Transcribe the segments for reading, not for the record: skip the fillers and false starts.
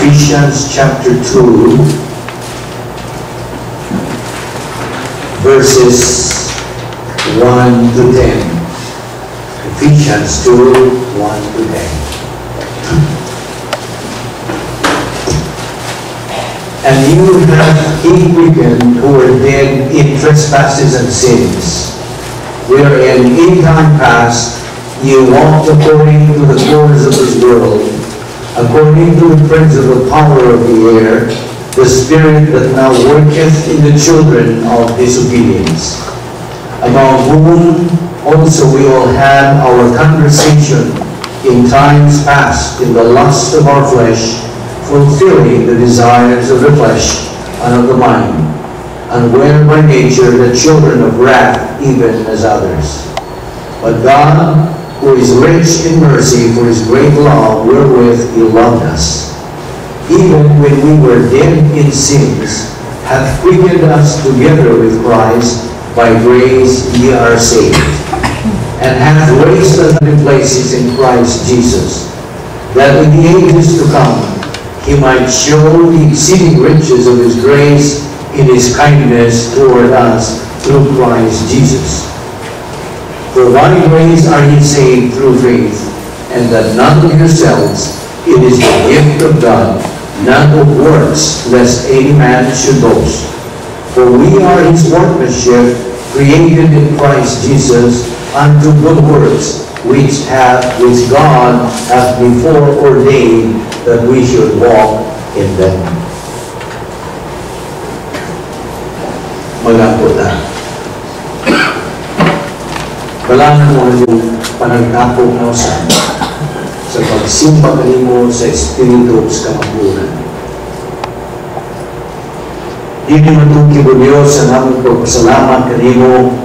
Ephesians chapter 2, verses 1 to 10. Ephesians 2, 1 to 10. And you have he quickened who were dead in trespasses and sins, wherein in time past you walked according to the course of this world, according to the prince of the power of the air, the spirit that now worketh in the children of disobedience, among whom also we all had our conversation in times past in the lust of our flesh, fulfilling the desires of the flesh and of the mind, and were by nature the children of wrath, even as others. But God, who is rich in mercy, for his great love wherewith he loved us, even when we were dead in sins, hath quickened us together with Christ. By grace ye are saved, and hath raised us in places in Christ Jesus, that in the ages to come he might show the exceeding riches of his grace in his kindness toward us through Christ Jesus. For by grace are ye saved through faith, and that not of yourselves, it is the gift of God, not of works, lest any man should boast. For we are his workmanship, created in Christ Jesus unto good works, which God hath before ordained that we should walk in them. Magampo na. Kailangan mo yung panagkapog na usan sa pagsimba kanimo sa Espiritu sa kamatuoran. Dili matungkib o Diyos ang among pagpasalamat kanimo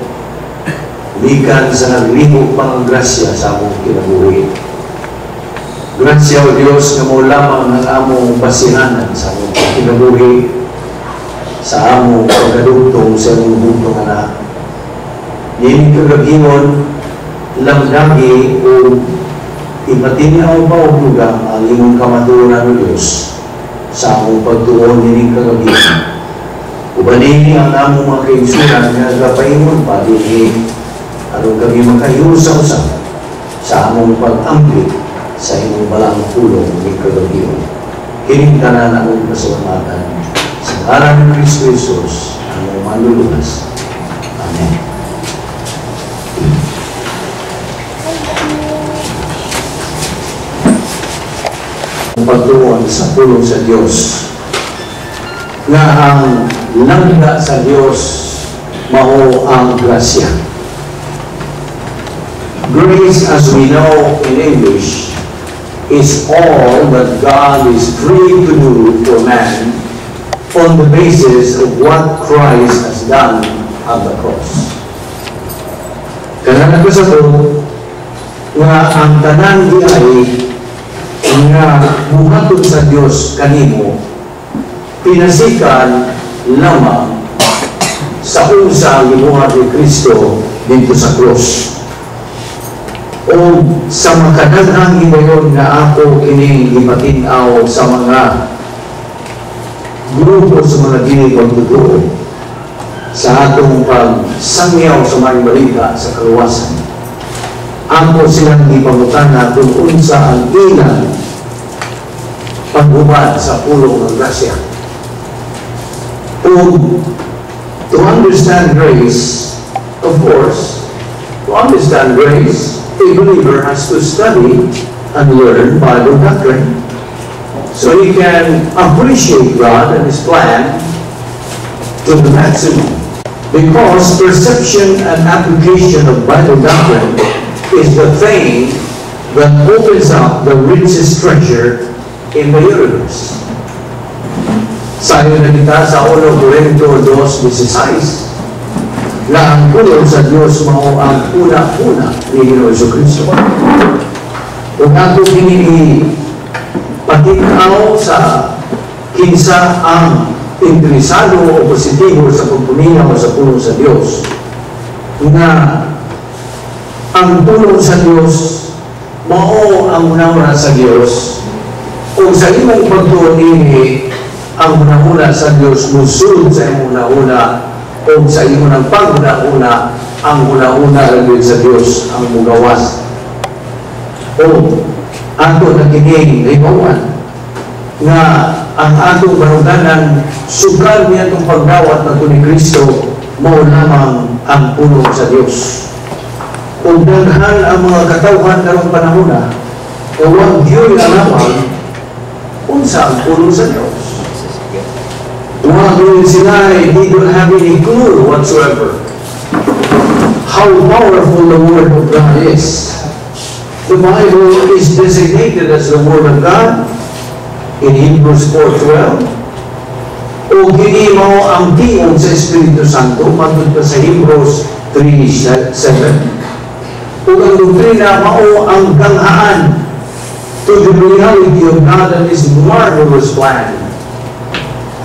gikan sa naglihok pang grasya sa among kinabuhi. Grasya o Diyos nga mao lamang ang among basihanan sa among kinabuhi, sa among pagkadugtong sa among bugtong anak. Dili kagabion, lamdagi o ipatinaw pa o dugang ang imong kamatuoran o Diyos sa among pagtuon nining kagabion. Uban nini ang among mga kaigsunan nga nagapaingon pa dinhi aron kami makahiusa usab sa among pag-ambit sa imong balang pulong ni kagabion. Kining tanan among pasalamatan sa ngalan ni Kristo Jesus, among manluluwas. Amen. Ang pagtuon sa pulong sa Dios nga ang langga sa Dios mao ang grasya. Grace, as we know in English, is all that God is free to do for man on the basis of what Christ has done on the cross. Kanang nagkasabot nga ang tanan diay nga buhaton sa Dios kanimo pinasikan lamang sa unsa gibuhat ni Kristo didto sa cross. O sa makadaghang higayon nga ako kining gipatin-aw sa mga grupo sa mga dili pagtotoo sa atong pagsangyaw sa mga balita sa kaluwasan. Ako silang gipangutana kung unsa ang ilang paghubad sa pulong ng grasya. O to understand grace, of course, to understand grace, a believer has to study and learn Bible doctrine so he can appreciate God and His plan to the maximum. Because perception and application of Bible doctrine is the thing that opens up the richest treasure in the universe. Sayo na kita sa 1 Corinto 2:16 na ang pulong sa Diyos mao ang una-una ni Ginoong Jesucristo. Ug ako kini patin-aw sa kinsa ang interesado o positibo sa pagpaminaw sa pulong sa Diyos, nga ang pulong sa Diyos mao ang una-una sa Diyos, o Kay sa imong pagtuon niini, ang hunahuna sa Dios musulod sa imong hunahuna, o sa imong paghunahuna, ang hunahuna ra gyud sa Dios ang mugawas. O ato na kining nahibaw-an nga ang atong baruganan sukad niya atong pagdawat na ni Kristo mao lamang ang pulong sa Dios. Ug daghan ang mga katawhan karong panahona nga wa gyud alamang unsa ang pulong sa Dios. Wa gyud sila, they don't have any clue whatsoever how powerful the Word of God is. The Bible is designated as the Word of God in Hebrews 4:12. O kini mao ang tingog sa Espiritu Santo matud pa sa Hebrews 3:7. Ug ang doktrina mao ang ganghaan to the reality of God and His marvelous plan.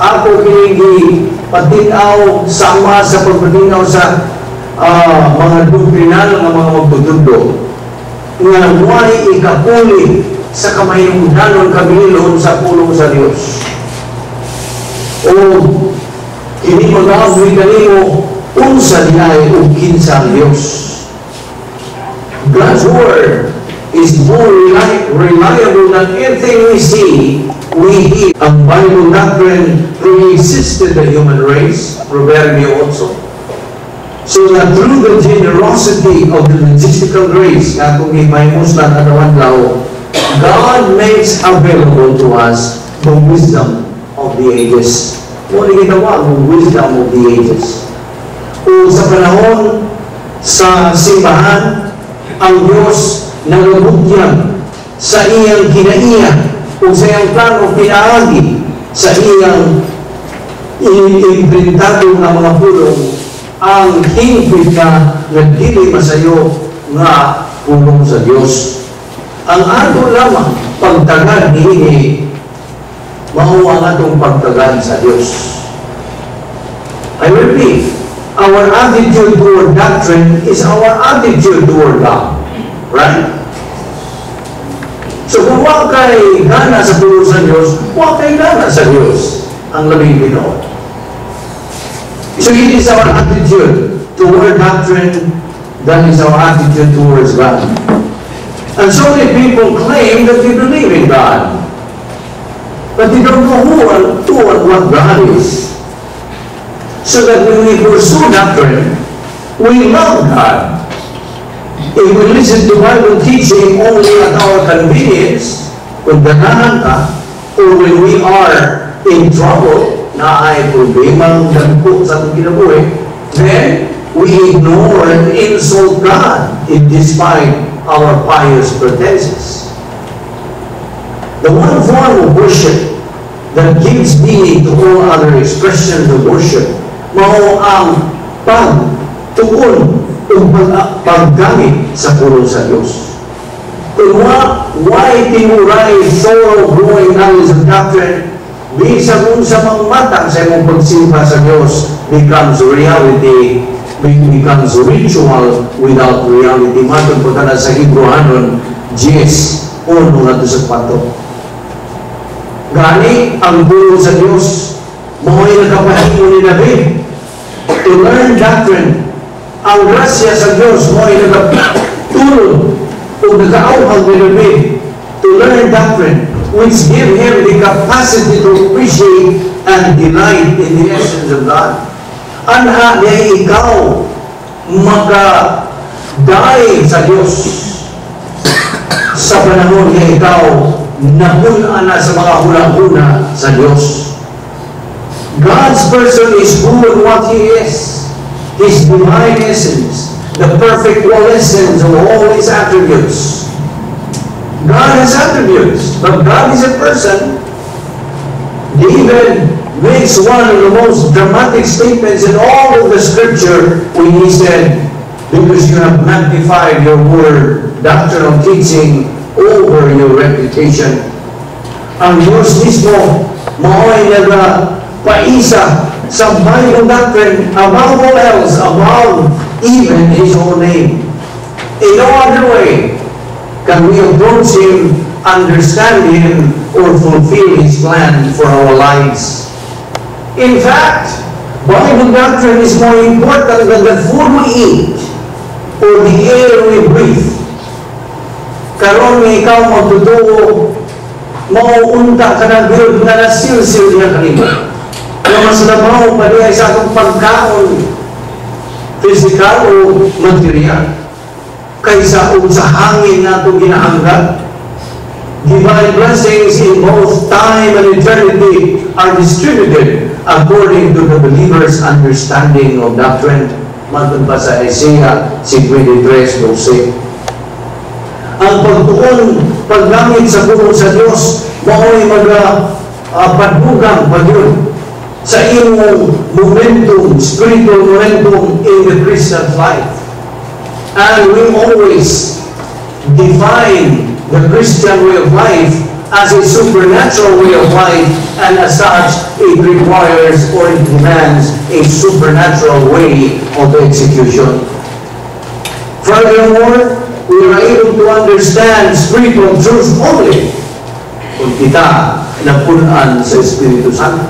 Ako kining patin-aw sama sa pagpatin-aw sa mga doktrinal nga mga magtutudlo nga way ikapuli sa kamahinungdanon kabilin sa pulong sa Dios. O kini mag-amoy kanimo unsa diay ug kinsa ang Dios. God's Word is more reliable than anything we see, we hear. Ang Bible doctrine pre-existed the human race, Proverbio 8. So that through the generosity of the logistical grace, nga kung imahimuslan adlaw, God makes available to us the wisdom of the ages. Mao ni gitawag ang wisdom of the ages. O sa panahon sa simbahan, ang Diyos nagabutyag sa iyang kinaiya o sa iyang plano pinaagi sa iyang imprintado nga mga pulong, ang hingpit na nga dili masayo nga pulong sa Dios. Ang ato lamang pagtagad niini mao ang atong pagtagad sa Dios. I repeat, our attitude toward doctrine is our attitude toward God. Right? So kung wa kay gana sa pulong sa Dios, wa kay gana sa Dios ang labing tinuod. So it is our attitude toward doctrine that is our attitude towards God. And so many people claim that they believe in God, but they don't know who and what God is. So that when we pursue doctrine, we love God. If we listen to Bible teaching only at our convenience, kung ganahan ka, or when we are in trouble, naay problema ang dagko sa atong kinabuhi, then we ignore and insult God in despite our pious pretenses. The one form of worship that gives meaning to all other expressions of worship, mao ang pagtuon o paggamit sa pulong sa Diyos. Kung way tinuray thorough growing knowledge of doctrine, bisag unsa mang matang sa imong pagsimba sa Diyos becomes reality, becomes ritual without reality. Matod po na sa Hebreohanon 10:1 ngadto sa 4. Gani, ang pulong sa Diyos, mao'y nakapahimo ni David to learn doctrine. Ang grasya sa Diyos, mao'y nakatulog o nakaawhag ni David to learn doctrine, which give him the capacity to appreciate and delight in the essence of God. Anha niya ikaw maka-dive sa Diyos sa panahon nga ikaw napun-an na sa mga huna-huna sa Diyos. God's person is who and what He is. His divine essence, the perfect coalescence of all His attributes. God has attributes, but God is a person. David makes one of the most dramatic statements in all of the Scripture when he said, "Because you have magnified your word," doctrinal teaching, "over your reputation." Ang Diyos mismo, mao'y nagapaisa sa Bible doctrine above all else, above even His own name. In no other way can we approach Him understand Him, or fulfill His plan for our lives. In fact, Bible doctrine is more important than the food we eat or the air we breathe. Karon nga ikaw magtotoo, mauunta ka na gyud nga nasilsil niya kanimo. Nga mas labaw pa diay sa atong pagkaon, physical o material, kaysa og sa hangin na atong ginahanggad. Divine blessings in both time and eternity are distributed according to the believer's understanding of doctrine. Matod pa sa Isaiah 53:12. Ang pagtuon, paggamit sa pulong sa Dios, mao'y maga padbugang pa gyud sa imong momentum, spiritual momentum in the Christian life. And we always define the Christian way of life as a supernatural way of life, and as such, it requires or it demands a supernatural way of execution. Furthermore, we are able to understand spiritual truth only kung kita napun-an sa Espiritu Santo.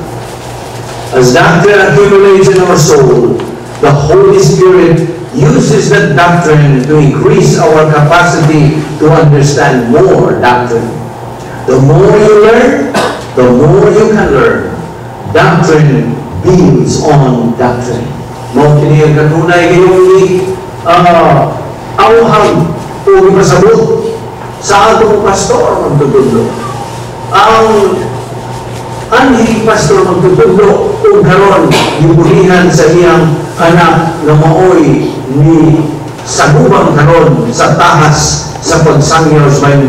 As doctrine accumulates in our soul, the Holy Spirit uses that doctrine to increase our capacity to understand more doctrine. The more you learn, the more you can learn. Doctrine builds on doctrine. Mao kini ang kanunay kayong awhag o ipasabot sa atong pastor magtutudlo. Ang anhing pastor magtutudlo ug karon gibulihan sa iyang anak nga maoy ni sagubang karon sa tahas sa pagsangyaw sa may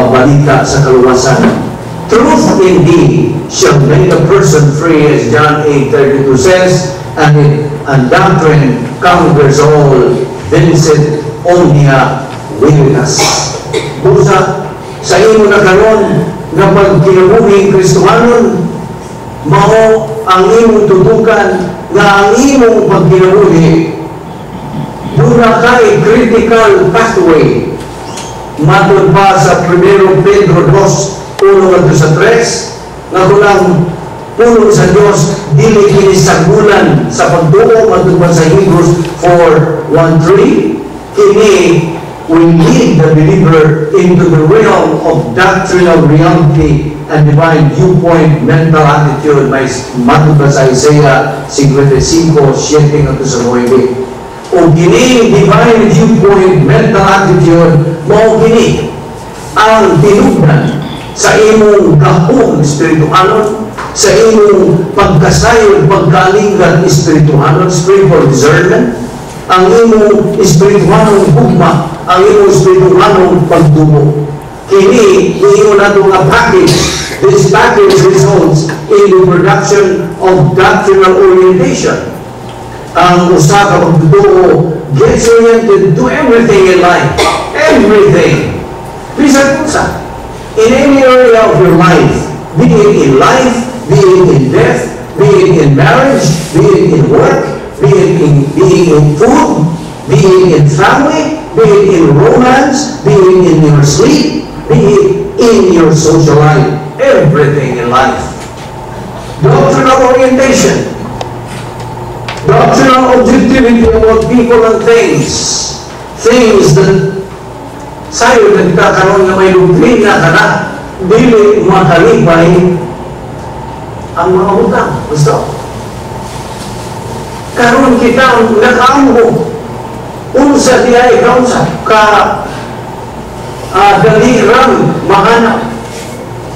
balita sa kaluwasan. Truth indeed shall make a person free, as John 8:32 says, and doctrine conquers all, vincit omnia veritas. Busa, sa imo na karon nga pagkinabuhi Kristohanon, mao ang imong tutukan nga ang imong pagkinabuhi duna kay critical pathway. Matod pa sa 1 Pedro 2, 1 ngadto sa 3, nga kung ang pulong sa Dios dili kini sagulan sa pagduo, matod pa sa Hebrews 4, 1, 3, kini will lead the believer into the realm of doctrinal reality and divine viewpoint mental attitude, may matod pa sa Isaiah 55, 7 ngadto sa 9. O kini divine viewpoint mental attitude, mao kini ang tinubdan sa imong gahom espiritualon, sa imong pagkasayod, pagkalinggan espiritualon, spiritual discernment, ang imong espiritualong gugma, ang imong espiritualong pagdumo. Kini, iingon nato nga package. This package results in the production of doctrinal orientation. Ang usa ka magtotoo gets oriented to everything in life. Everything. Bisan unsa. In any area of your life, be it in life, be it in death, be it in marriage, be it in work, be it in being in food, be it in family, be it in romance, be it in your sleep, be it in your social life, everything in life. Doctrinal orientation, doctrinal objectivity about people and things, things that sayo nagkakaroon nga may doktrina ka na, dili makalipay ang mga butang. Gusto? Karon kita nakaamgo unsa diay kaunsa ka dali rang mahanap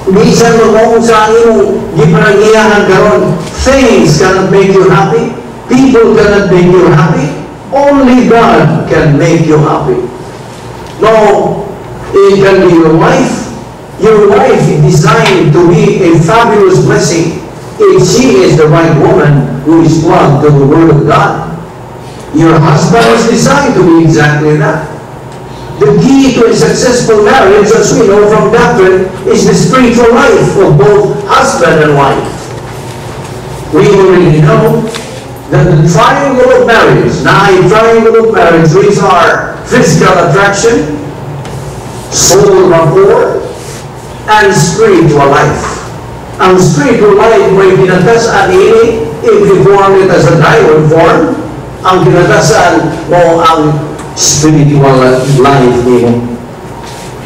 bisan mo unsa ang imong giparangiyahan karon. Things cannot make you happy, people cannot make you happy, only God can make you happy. No, it can be your wife. Your wife is designed to be a fabulous blessing if she is the right woman who is plugged to the Word of God. Your husband is designed to be exactly that. The key to a successful marriage, as we know from doctrine, is the spiritual life of both husband and wife. We already know that the triangle of marriage, nine triangle of marriage, which are physical attraction, soul rapport, and spiritual life. Ang spiritual life may kinatas-an ini. If you form it as a diamond form, ang kinatasan mo ang spiritual life nimo.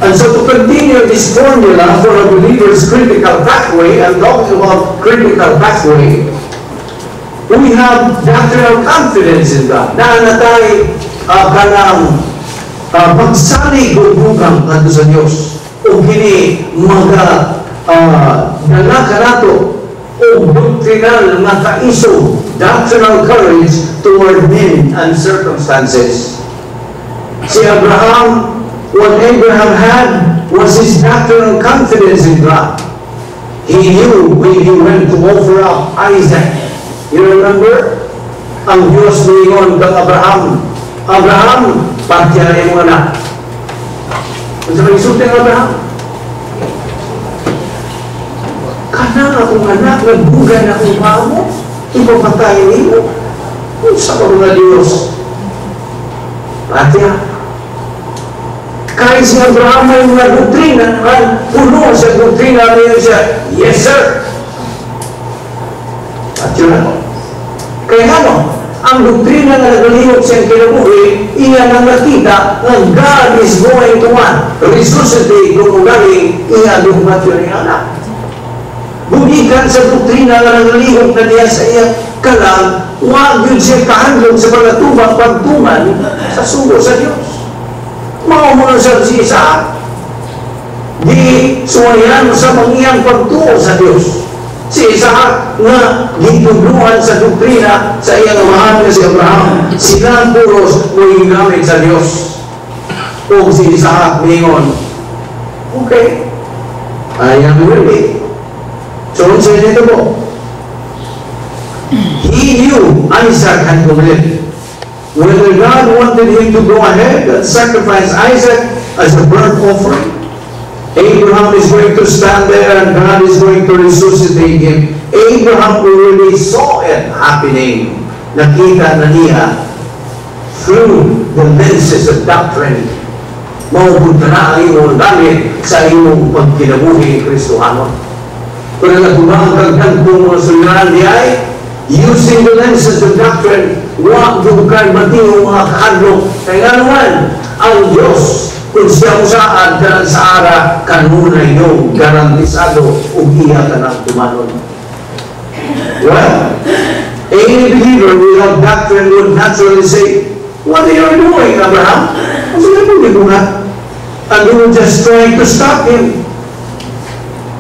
And so to continue this formula for a believer's critical pathway, I'm talking about critical pathway, we have doctrinal confidence in God. Naa na tay kanang pagsalig o dugang ngadto sa Dios. O kini mga dala kanato o doctrinal nga kaisog, doctrinal courage toward men and circumstances. Si Abraham, what Abraham had was his doctrinal confidence in God. He knew when he went to offer up Isaac. You remember? Ang Diyos niingon kang Abraham, "Abraham, patya na imong anak." Unsa may isulti ang Abraham? "Kanang akong anak, nagdugay na akong pamo, ipapatay nimo. Unsa ka mga Diyos? Patya." Kay si Abraham may mga doktrina, puno sa doktrina niya siya, "Yes, sir." Patya na. Kaya ano, ang doktrina nga nagalihok siyang kinabuhi, iya nang nakita nga God is going to what? Resuscitate kung ugaling iya dugmat yun yung anak. Bugikan sa doktrina nga nagalihok na niya sa iya kalag, wa gyud siya kahandlong sa mga pagtuman sa sugo sa Diyos. Mao mo sa si Isaac. Di suwayan sa iyang pagtuo sa Diyos. Si Isaac nga gitudluan sa doktrina sa iyang amahan nga si Abraham, silang puros mo gamit sa Diyos. O si Isaac ningon, "Okay, I am ready." So, unsa nito po? He knew Isaac had to live. Whether God wanted him to go ahead and sacrifice Isaac as a burnt offering, Abraham is going to stand there and God is going to resuscitate him. Abraham already saw it happening. Nakita na niya through the lenses of doctrine. Maupunta na ang imong gamit sa imong pagkinabuhi Kristohanon. Kung nagubang kag dagkong mga suliranan di ay, using the lenses of doctrine, wa gyud kay matiho mga kahadlok. Kay nga naman, ang Diyos, kung siya usaad kanang sa ara, kanunay yung garantisado ug iya kanang tumanon. Well, any believer without doctrine would naturally say, "What are you doing, Abraham? Ang sinabi ko nga." And they were just trying to stop him.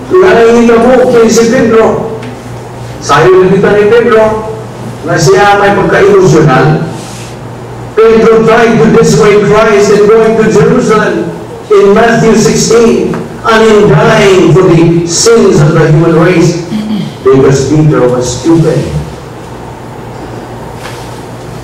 Nakikita mo kay si Pedro. Sayo nakita ni Pedro na siya may pagka-emosyonal. Pedro tried to dissuade Christ in going to Jerusalem in Matthew 16 and in dying for the sins of the human race because Peter was stupid.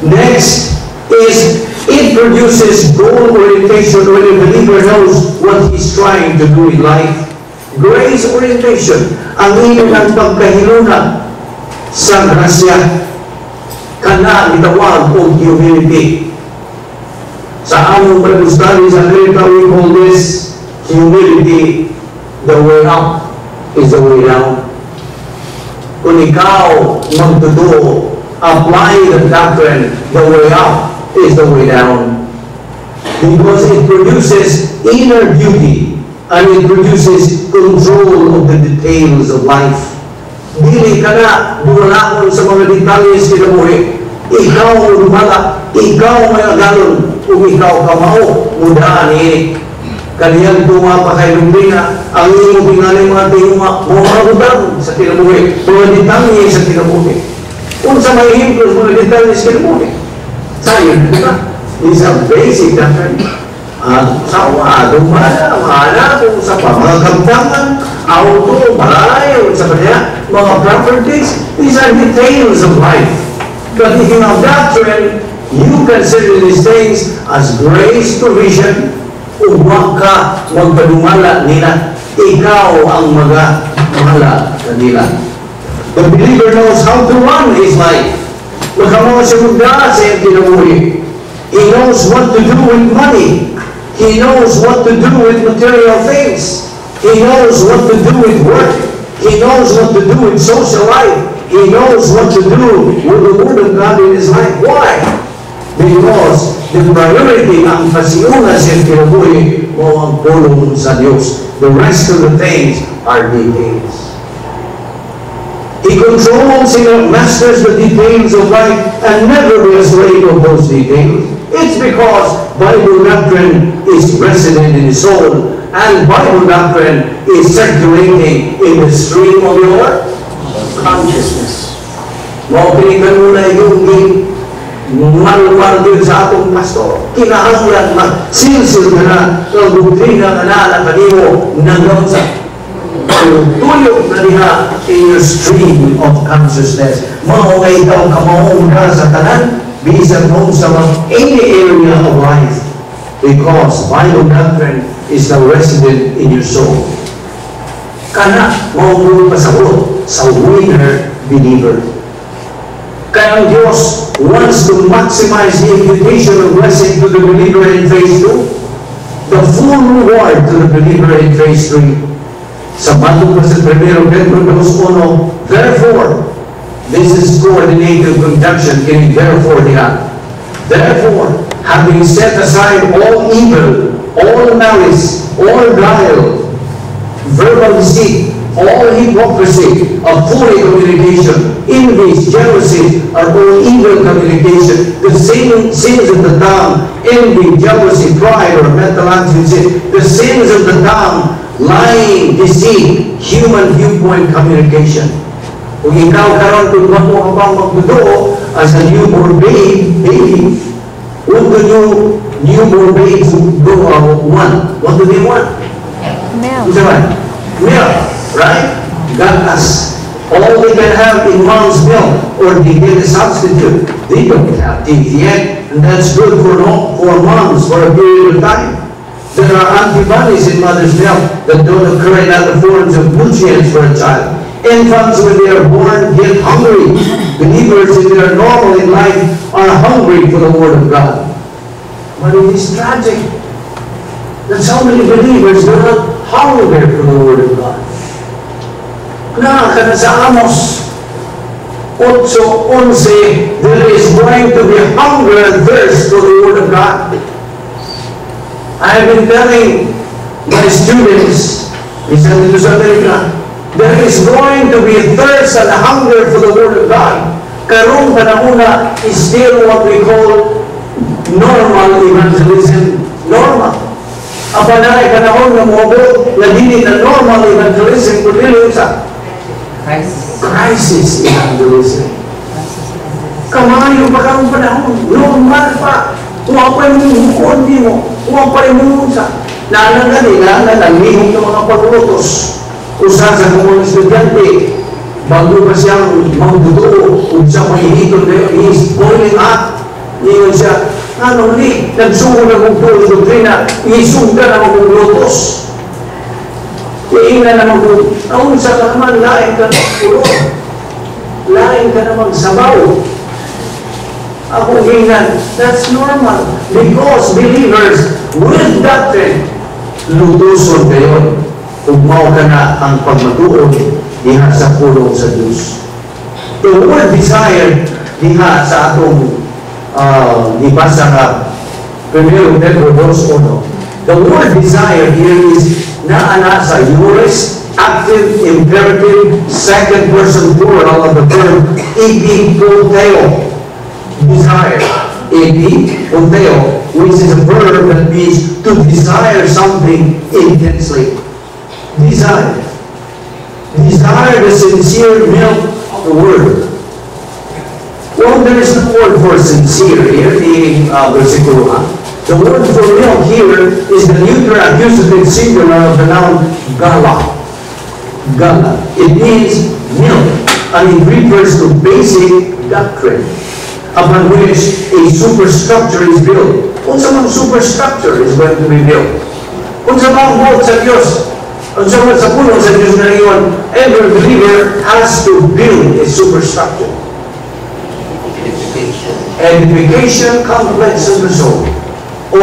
Next is it produces goal orientation when a believer knows what he's trying to do in life. Grace orientation, ang iyong pagkahiluna sa grasya kana gitawag og humility. Sa among Bible studies sa America, we call this humility, the way up is the way down. Kung ikaw magtotoo, apply the doctrine, the way up is the way down. Because it produces inner beauty and it produces control of the details of life. Dili ka na dumalakon sa mga detalye sa kinabuhi. Ikaw mo dumala, ikaw may agalon, ug ikaw kamao, mudaan ini. Kaniyang tunga pa kay Lumbrina, ang imong tingali mga tinguha, mga butang sa kinabuhi, mga detalye sa kinabuhi. Unsa may ehemplo sa mga detalye sa kinabuhi? Sayon, di ba? These are basic doctrine. Ang sawa, dumala, mga anak, kung sa pa, mga kabtangan, auto, balay, sa kanya, mga properties, these are details of life. But if you have doctrine, you consider these things as grace provision, ug wa ka magpadumala nila. Ikaw ang mga mahala nila. The believer knows how to run his life. Makamawa siya magdaan sa iyang kinabuhi. He knows what to do with money. He knows what to do with material things. He knows what to do with work. He knows what to do with social life. He knows what to do with the Word of God in his life. Why? Because the priority, ang pasiuna sa kinabuhi mao ang pulong sa Diyos. The rest of the things are details. He controls and masters the details of life and never be a slave of those details. It's because Bible doctrine is resident in his soul and Bible doctrine is circulating in the stream of your consciousness. Mao kini kanunay yung malwal din sa atong pastor. Kinahanglan magsilsil ka na ng doktrina nga naa na kanimo nagaunsa tuyok na diha in your stream of consciousness. Mao nga ikaw kamao ka sa tanan, bisan kung sa mga any area of life. Because Bible doctrine is now resident in your soul. Kana, mao mo pasabot sa winner believer. Kaya ang Diyos wants to maximize the imputation of blessing to the believer in phase 2. The full reward to the believer in phase 3. Sa matong pa sa 1 Pedro 2.1, therefore, this is coordinated conjunction, kining therefore diha. Therefore, having set aside all evil, all malice, all guile, verbal deceit, all hypocrisy of foolish communication, envies, jealousy are all evil communication. The same sins of the tongue, envy, jealousy, pride, or mental anxiety, the sins of the tongue, lying, deceit, human viewpoint communication. Kung ikaw karon kung mo ka pang magtotoo as a newborn baby, what do newborn babes do want? What do they want? Milk. Unsa man? Milk, right? Gatas. All they can have in mom's milk, or they get a substitute. They don't have teeth yet, and that's good for, no, for moms for a period of time. There are antibodies in mother's milk that don't occur in other forms of nutrients for a child. Infants, when they are born, get hungry. Believers, if they are normal in life, are hungry for the Word of God. But it is tragic that so many believers do not hunger for the Word of God. Na, kana sa Amos 8:11, there is going to be hunger and thirst for the Word of God. I have been telling my students, bisan dito sa Amerika, there is going to be thirst and hunger for the Word of God. Karong panahona is still what we call normal evangelism. Normal. Ang panay panahon nga moabot nga dili na normal evangelism kundi sa Crisis. Crisis evangelism. Crisis evangelism. Kamayo pa karong panahon, normal pa. Wa pa yung hukon di mo, wa pa yung sa. Nana gani, nana naglihok ng mga paglutos. Usa sa mga estudyante, bago pa siyang magbuto, ug siya mahihiton kayo, he is boiling up. Niyon siya, ano ni, nagsugo na kong tulo doktrina, isuga na kong lutos. Iingnan naman kung, naunsa ka naman, lain ka ng ulo. Lain ka namang sabaw. Ako gingan, that's normal. Because believers with doctrine, lutuson kayo. Kung mao ka na ang pagmatuon diha sa pulong sa Diyos. The word desire diha sa atong gibasa nga 1 Pedro 2.1. The word desire here is naa na sa aorist, active, imperative, second person plural of the verb epipoteo. Desire. Epipoteo, which is a verb that means to desire something intensely. Desire. Desire the sincere milk of the word. Well, there is no word for sincere here, the versikulo ha. The word for milk here is the neuter accusative singular of the noun gala. Gala. It means milk, and it refers to basic doctrine upon which a superstructure is built. Unsa mang superstructure is going to be built? Unsa mang buot sa Diyos? Unsa man sa pulong sa Diyos na iyon, every believer has to build a superstructure. Edification. Edification complex of the soul. O,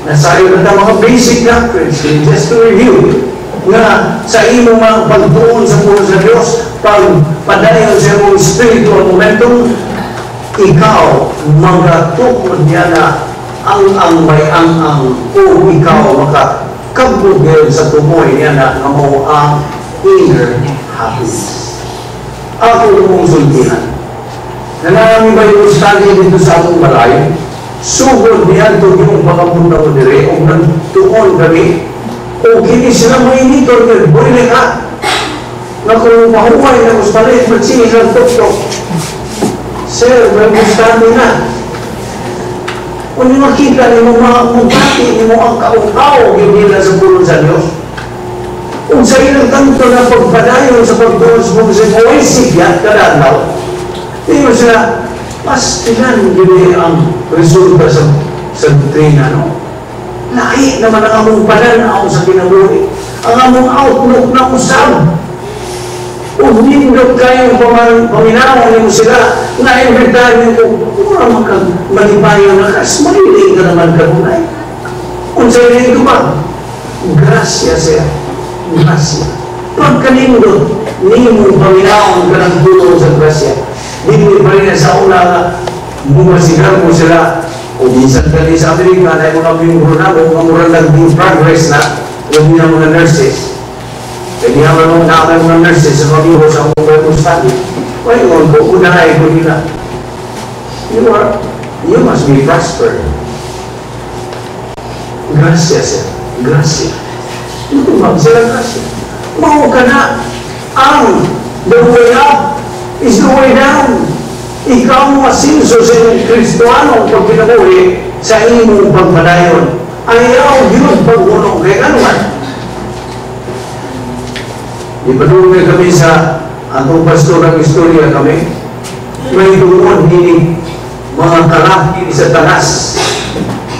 nasayo na ta mga basic doctrines. Just to review, Nga sa imong mga pagtuon sa pulong sa Diyos, pagpadayon sa imong spiritual momentum, ikaw magatukod niya na ang may ang o ikaw makakabot ngayon sa tumoy niya na nga mao ang inner happiness. Ako mong sultihan. Nanami Bible study dito sa atong balay, sugod niya ito yung makapunta ko dire, o nagtuon kami, o kini sila mainitor, boiling hot. Na kung mahuway na gusto magsige sa tuktok. "Sir, may study na." Kung makita ni mo mga mugati ni mo ang kauhaw nila sa pulong sa Diyos. Kung sa ilang tanto na pagpadayon sa pagtuon sa pulong sa Diyos, sigya, kada adlaw, mo sila, mas tinan gini ang resulta sa doktrina, no? Lahi naman ang among pananaw sa kinabuhi. Ang among outlook na usab. Ug nindot kayong paminaw nimo sila na every time nimo mura man kag malipayon, naka-smiling ka naman kanunay. Unsay ito ba? Grasya siya. Grasya. Pagkanindot, nimo paminaw ka ng tulong sa grasya. Dili pa rin sa una nga bumasigar mo sila o bisan kani sa Amerika na yung mga miyembro na o mga murang nag progress na yung mga nurses. Kaya naman nung na mga nurses sa mga miyembro sa akong Bible study. Well, ko, unahay ko nila. You must be prospered. Gracias, sir. Gracias. Ito ba sila grasya? Mao ka na ang the way up is the way down. Ikaw mo asinso sa imong Kristohanong pagkinabuhi sa imong pagpadayon. Ayaw yun pag-unong kay ano man. Ipadugay kami sa atong pastor ang istorya kami. May tuon hini mga kalaki sa talas.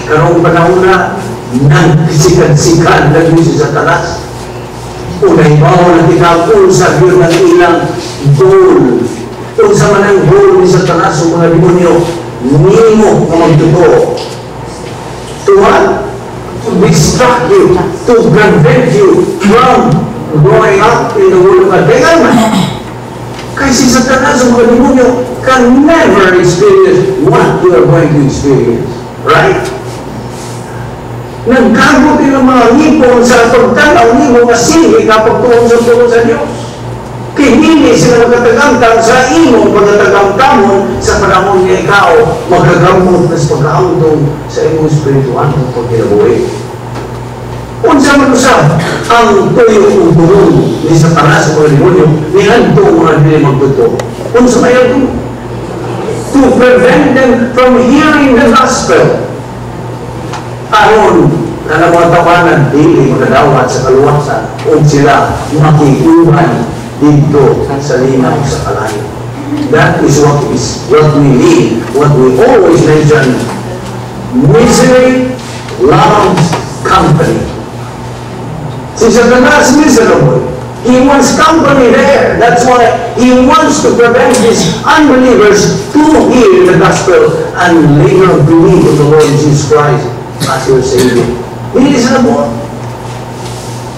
Karong panahon na nagsikan-sikan na si Satanas. Unay mao na kita unsa gyud ang ilang goal. Unsa man ang goal ni Satanas o mga demonyo nimo nga magtotoo. To what? To distract you, to prevent you from growing up in the Word of God. Kaya man, kay si Satanas o mga demonyo can never experience what you are going to experience. Right? Nagkagot ang mga ngipon sa pagtanaw nimo nga sige kapag tuon sa tulong sa Diyos. Kay dili sila magkatagamtam sa imong pagkatagamtamon sa panahon nga ikaw magagamot na sa pagkaangtong sa imong espiritual ng pagkinabuhi. Unsa man usab ang tuyo ug tulong ni Satanas sa mga demonyo niadto mga dili magtotoo? Unsa may ang To prevent them from hearing the gospel. Aron na mga tawanan dili makadawat sa kaluwasan ug sila makikuhan dito sa linaw sa kalayo. That is what we need, what we always mention. Misery loves company. Si Satanas miserable. He wants company there. That's why he wants to prevent these unbelievers to hear the gospel and later believe in the Lord Jesus Christ as your Savior. Hindi sila mo.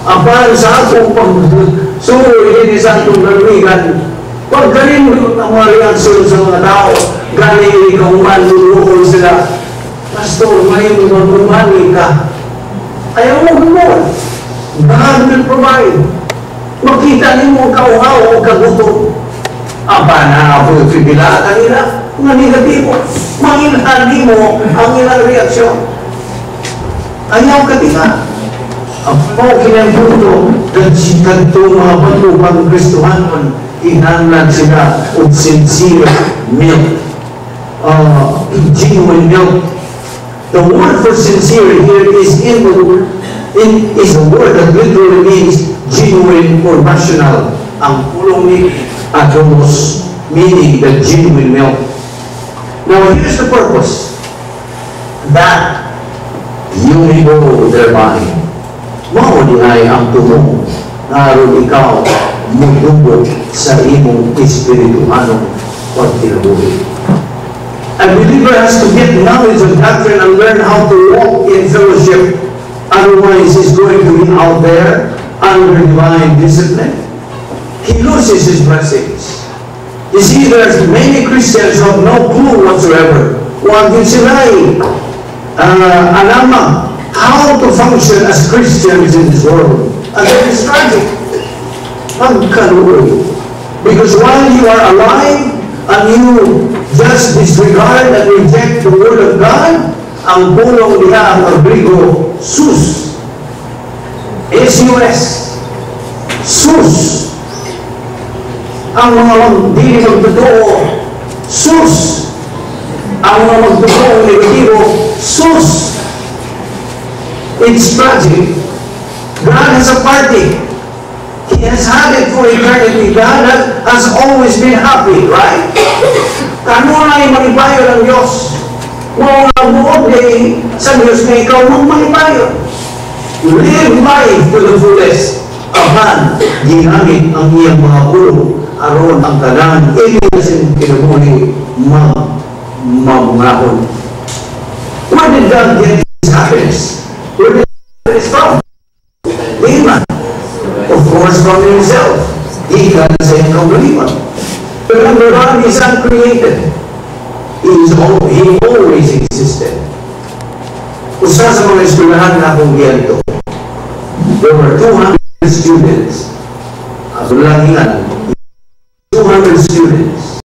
Apan sa akong pagsuroy din sa atong kaluwigan, pagkalindot ang mga reaksyon sa mga tao, gani ikaw man luluhol sila, "Pastor, may magumani ka." Ayaw mo gumon. God will provide. Makita nimo ang kauhaw o kagutom. Aba na ako pibila kanila, nga negatibo. Mangilhan nimo ang ilang reaksyon. Ayaw ka tinga. Ang mao kinang punto, kadto mga bag-o Kristohanon, kinahanglan sila og sincere milk. Genuine milk. The word for sincere here is in the word, in, is a word that literally means genuine or rational. Ang pulong ni atomos, meaning the genuine milk. Now here's the purpose. That you may grow thereby. Mao di ay ang tumong nga aron ikaw mutubo sa imong espirituhanong pagkinabuhi. A believer has to get knowledge of doctrine and learn how to walk in fellowship. Otherwise, he's going to be out there Under divine discipline, he loses his blessings. You see, there's many Christians who have no clue whatsoever. Wa gyud sila alama how to function as Christians in this world. And that is tragic. Pagkaluoy. Because while you are alive and you just disregard and reject the Word of God, ang pulong diha, ang Griego, sus. S-U-S. Sus. Ang mga dili magtotoo, sus. Ang mga magtotoo negatibo, sus. It's tragic. God has a party. He has had it for eternity. God has always been happy, right? Kanunay malipayon ang Diyos. Mao nga buot kay sa Diyos nga ikaw mang malipayon. Live life to the fullest. Apan, ginamit ang iyang mga pulong aron ang tanan ini sa kinabuhi mag mabungahon. Where did God get his happiness? Where did he get it from? Di? Of course, from himself. Gikan sa iyang kaugalingon. Remember, God is uncreated. He always existed. Usa sa mga eskwelahan na akong giadto, there were 200 students. Ako lang ingan, 200 students.